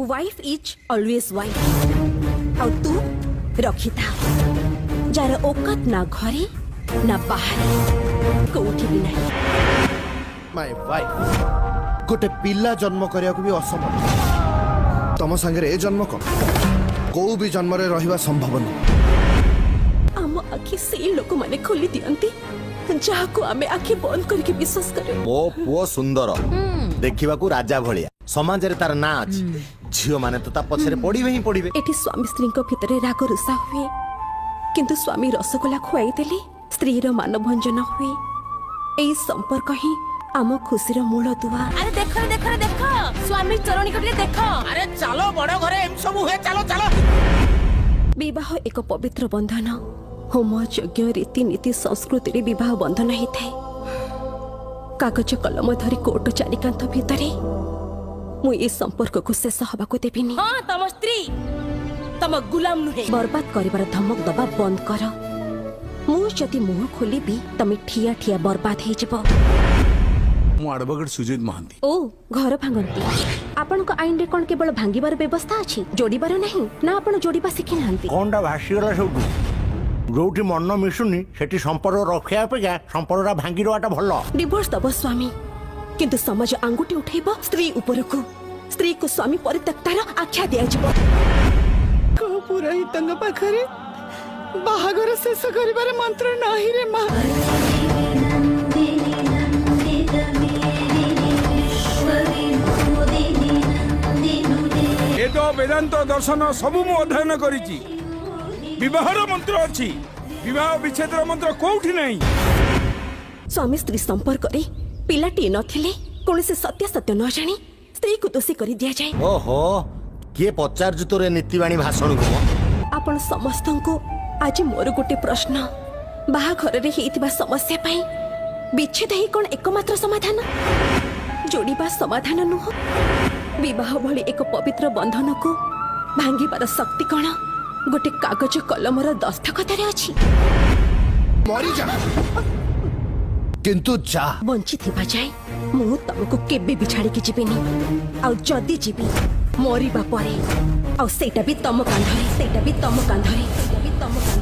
Wife is always wife. ଆଉ ତୁ ରଖିଥା, ଯାର ଔକାତ ନା ଘରେ ନା ବାହାରେ, କୋଉଠି ବି ନାହିଁ। My wife ଗୋଟେ ପିଲା ଜନ୍ମ କରିବାକୁ ବି ଅସମର୍ଥ। ତମ ସାଙ୍ଗରେ ଏ ଜନ୍ମ କଣ, କୋଉ ବି ଜନ୍ମରେ ରହିବା ସମ୍ଭବ ନୁହଁ। ଆମ ଆଖି ସେଇ ଲୋକମାନେ ଖୋଲି ଦିଅନ୍ତି ଯାହାକୁ ଆମେ ଆଖି ବନ୍ଦ କରିକି ବିଶ୍ୱାସ କରୁ। ମୋ ପୁଅ ସୁନ୍ଦର, ଦେଖିବାକୁ ରାଜା ଭଳିଆ, ସମାଜରେ ତାର ନାଁ ଅଛି। ଝିଅମାନେ ତ ତା ପଛରେ ପଡିବେ ହିଁ ପଡିବେ। ଏଠି ସ୍ୱାମୀ ସ୍ତ୍ରୀଙ୍କ ଭିତରେ ରାଗ ରୁଷା ହୁଏ, କିନ୍ତୁ ସ୍ୱାମୀ ରସଗୋଲା ଖୁଆଇ ଦେଲେ ସ୍ତ୍ରୀର ମାନଭଞ୍ଜନ ହୁଏ। ଏଇ ସମ୍ପର୍କ ହିଁ ଆମ ଖୁସିର ମୂଳ ଦୁଆ। ଆରେ ଦେଖ ରେ, ଦେଖ ରେ, ଦେଖ, ସ୍ୱାମୀ ଚରଣୀକୁ ଟିକେ ଦେଖ। ଆରେ ଚାଲ, ବଡ ଘରେ ଏମିତି ସବୁ ହୁଏ, ଚାଲ ଚାଲ। ବିବାହ ଏକ ପବିତ୍ର ବନ୍ଧନ। ହୋମ ଯଜ୍ଞ ରୀତିନୀତି ସଂସ୍କୃତିରେ ବିବାହ ବନ୍ଧନ ହେଇଥାଏ। କାଗଜ କଲମ ଧରି କୋର୍ଟ ଚାରିକାନ୍ଥ ଭିତରେ ମୁଁ ଏ ସମ୍ପର୍କକୁ ଶେଷ ହବାକୁ ଦେବିନି। ହଁ, ତମ ସ୍ତ୍ରୀ ତମ ଗୁଲାମ ନୁହେଁ। ବର୍ବାଦ କରିବାର ଧମକ ଦବା ବନ୍ଦ କର। ମୁଁ ଯଦି ମୁହଁ ଖୋଲିବି, ତମେ ଠିଆ ଠିଆ ବର୍ବାଦ ହେଇଯିବ। ମୁଁ ଆଡଭୋକେଟ ସୁଜିତ ମହାନ୍ତି। ଓ, ଘର ଭାଙ୍ଗନ୍ତି। ଆପଣଙ୍କ ଆଇନରେ କଣ କେବଳ ଭାଙ୍ଗିବାର ବ୍ୟବସ୍ଥା ଅଛି, ଯୋଡ଼ିବାର ନାହିଁ? ନା ଆପଣ ଯୋଡ଼ିବା ଶିଖି ନାହାନ୍ତି? କଣଟା ଭାସିଗଲା ସବୁଠୁ? ଯୋଉଠି ମନ ମିଶୁନି ସେଠି ସମ୍ପର୍କ ରଖିବା ଅପେକ୍ଷା ସମ୍ପର୍କଟା ଭାଙ୍ଗି ଦେବାଟା ଭଲ। ଡିଭୋର୍ସ ଦବ ସ୍ୱାମୀ, କିନ୍ତୁ ସମାଜ ଆଙ୍ଗୁଠି ଉଠେଇବ ସ୍ତ୍ରୀ ଉପରକୁ। ସ୍ତ୍ରୀକୁ ସ୍ୱାମୀ ପରିତ୍ୟକ୍ତାର ଆଖ୍ୟା ଦିଆଯିବ। କୋଉ ପୁରୋହିତଙ୍କ ପାଖରେ ବାହାଘର ଶେଷ କରିବାର ମନ୍ତ୍ର ନାହିଁ ରେ ମା। ବେଦ ବେଦାନ୍ତ ଦର୍ଶନ ସବୁ ମୁଁ ଅଧ୍ୟୟନ କରିଛି। ବିବାହର ମନ୍ତ୍ର ଅଛି, ବିବାହ ବିଚ୍ଛେଦର ମନ୍ତ୍ର କୋଉଠି ନାହିଁ। ସ୍ୱାମୀ ସ୍ତ୍ରୀ ସମ୍ପର୍କରେ ପିଲାଟିଏ ନଥିଲେ କୌଣସି ସତ୍ୟାସତ୍ୟ ନ ଜାଣି ସ୍ତ୍ରୀକୁ ଦୋଷୀ କରି ଦିଆଯାଏ। ଓହୋ, କିଏ ପଚାରୁଛୁ ତୋର ଏ ନୀତିବାଣୀ ଭାଷଣକୁ ମ? ଆପଣ ସମସ୍ତଙ୍କୁ ଆଜି ମୋର ଗୋଟେ ପ୍ରଶ୍ନ, ବାହାଘରରେ ହେଇଥିବା ସମସ୍ୟା ପାଇଁ ବିଚ୍ଛେଦ ହିଁ କଣ ଏକମାତ୍ର ସମାଧାନ? ଯୋଡ଼ିବା ସମାଧାନ ନୁହଁ? ବିବାହ ଭଳି ଏକ ପବିତ୍ର ବନ୍ଧନକୁ ଭାଙ୍ଗିବାର ଶକ୍ତି କଣ ଗୋଟେ କାଗଜ କଲମର ଦସ୍ତଖତରେ ଅଛି? ମରିଯା, କିନ୍ତୁ ଯା। ବଞ୍ଚିଥିବା ଯାଏ ମୁଁ ତମକୁ କେବେ ବି ଛାଡ଼ିକି ଯିବିନି। ଆଉ ଯଦି ଯିବି, ମରିବା ପରେ, ଆଉ ସେଇଟା ବି ତମ କାନ୍ଧରେ, ସେଇଟା ବି ତମ କାନ୍ଧରେ, ସେଇଟା ବି ତମ କାନ୍ଧରେ।